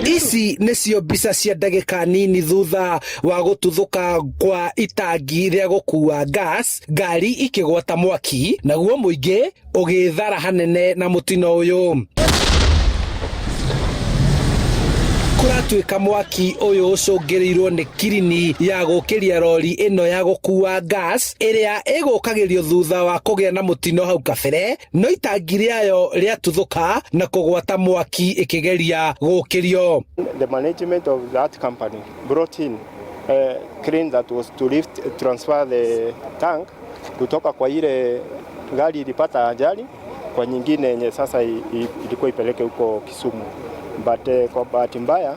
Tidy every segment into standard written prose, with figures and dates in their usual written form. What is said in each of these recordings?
Ici nĩcio mbica cia ndagĩka nini thutha wa gũtuthũka kwa itangi rĩa gũkua gas, ngari ikĩgwata mwaki, naguo mũingĩ ũgĩthara hanene na mũtino ũyũ. Kũratuĩka mwaki ũyũ ũcũngĩrĩirwo nĩ kirini ya gũkĩria rori ĩno ya gũkua gas ĩrĩa ĩgũkagĩrio thutha wa kũgĩa na mũtino hau kabere, no itangi rĩayo rĩatuthũka na kũgwata mwaki ĩkĩgeria gũkĩrio. The management of that company brought in a crane that was to lift, transfer the tank kutoka kwa ile gari ilipata ajali kwa nyingine yenye sasa ilikuwa ipeleke huko Kisumu, but kwa bahati mbaya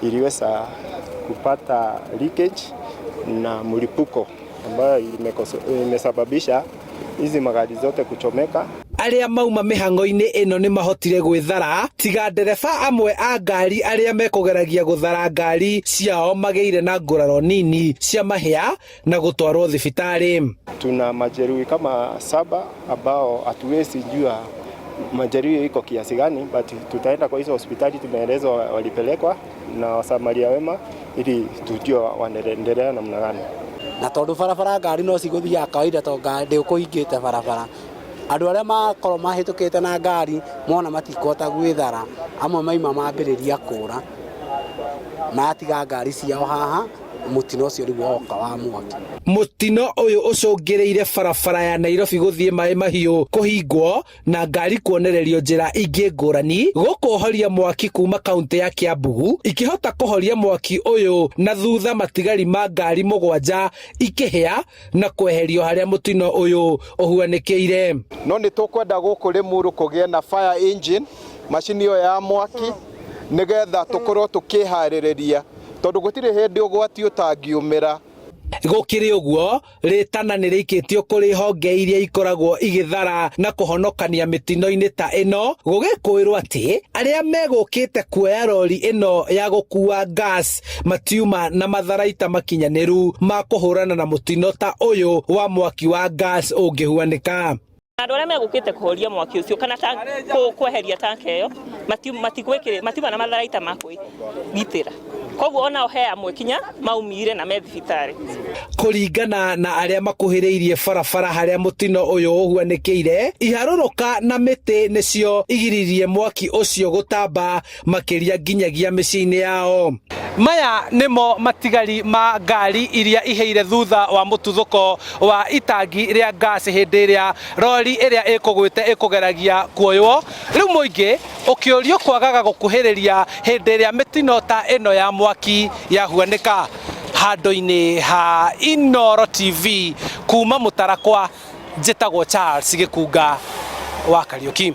iliweza kupata leakage na mlipuko ambayo imesababisha hizi magari zote kuchomeka. Arĩa mauma mĩhang'o-inĩ ĩno nĩ mahotire gwĩthara tiga ndereba amwe a ngari arĩa mekũgeragia gũthara ngari ciao magĩire na nguraro nini cia mahĩa na gũtwarwo thibitarĩ. Tuna majeruhi kama 7 ambao hatuwezi jua majeruhi iko kiasi gani, but tutaenda kwa hizo hospitali tumeelezwa walipelekwa na wasamaria wema ili tujue wanaendelea namna gani. Na tondu barabara ngari no cigũthiaga kawaida to ngari ndĩũkũhingĩte barabara, andũ arĩa makorwo mahĩtũkĩte na ngari mona matikũhota gwĩthara, amwe maima mambĩrĩria kũra matiga ngari ciao haha, mũtino ũcio rĩu woka wa mwaki. Mũtino ũyũ ũcũngĩrĩire barabara ya Nairobi gũthiĩ Maĩ Mahiũ kũhingwo na ngari kuonererio njĩra ingĩ ngũrani gũkũ horia mwaki kuma kaunti ya Kiambu ikĩhota kũhoria mwaki ũyũ na thutha matigari ma ngari 7 ikĩhĩa na kweherio harĩa mũtino ũyũ ũhuanĩkĩire. No nĩ tũkwenda gũkũ Limuru kũgĩe na fire engine, macini ĩyo ya mwaki, nĩgetha tũkorwo tũkĩharĩrĩria tondũ gũtirĩ hĩndĩ ũgwati ũtangiumĩra. Gũkĩrĩ ũguo, rĩtana nĩ rĩikĩtio kũrĩ honge iria ikoragwo igĩthara na kũhonokania mĩtino-inĩ ta ĩno, gũgĩkũĩrwo atĩ arĩa megũkĩte kuoya rori ĩno ya gũkua gas matiuma na matharaita makinyanĩru ma kũhũrana na mũtino ta ũyũ wa mwaki wa gas ũngĩhuanĩka. Andũ arĩa megũkĩte kũhoria mwaki ũcio kana kweheria tanka ĩyo matiuma na matharaita ma kwĩgitĩra, koguo onao he amwe kinya maumire na me thibitarĩ. Kũringana na arĩa makuhĩrĩirie barabara harĩa mũtino ũyũ ũhuanĩkĩire, iharũrũka na mĩtĩ nĩcio igiririe mwaki ũcio gũtamba makĩria nginyagia mĩciĩ-inĩ yao. Maya nĩmo matigari ma ngari iria iheire thutha wa mũtuthũko wa itangi rĩa gas hĩndĩ ĩrĩa rori ĩrĩa ĩkũgwĩte ĩkũgeragia kuoywo. Rĩu mũingĩ ũkĩũrio kwagaga gũkuhĩrĩria hĩndĩ ĩrĩa mĩtino ta ĩno ya mwaki yahuanĩka. Handũ-inĩ ha Inooro TV kuma Mũtarakwa, njĩtagwo Charles Gĩkunga wa Kariũki.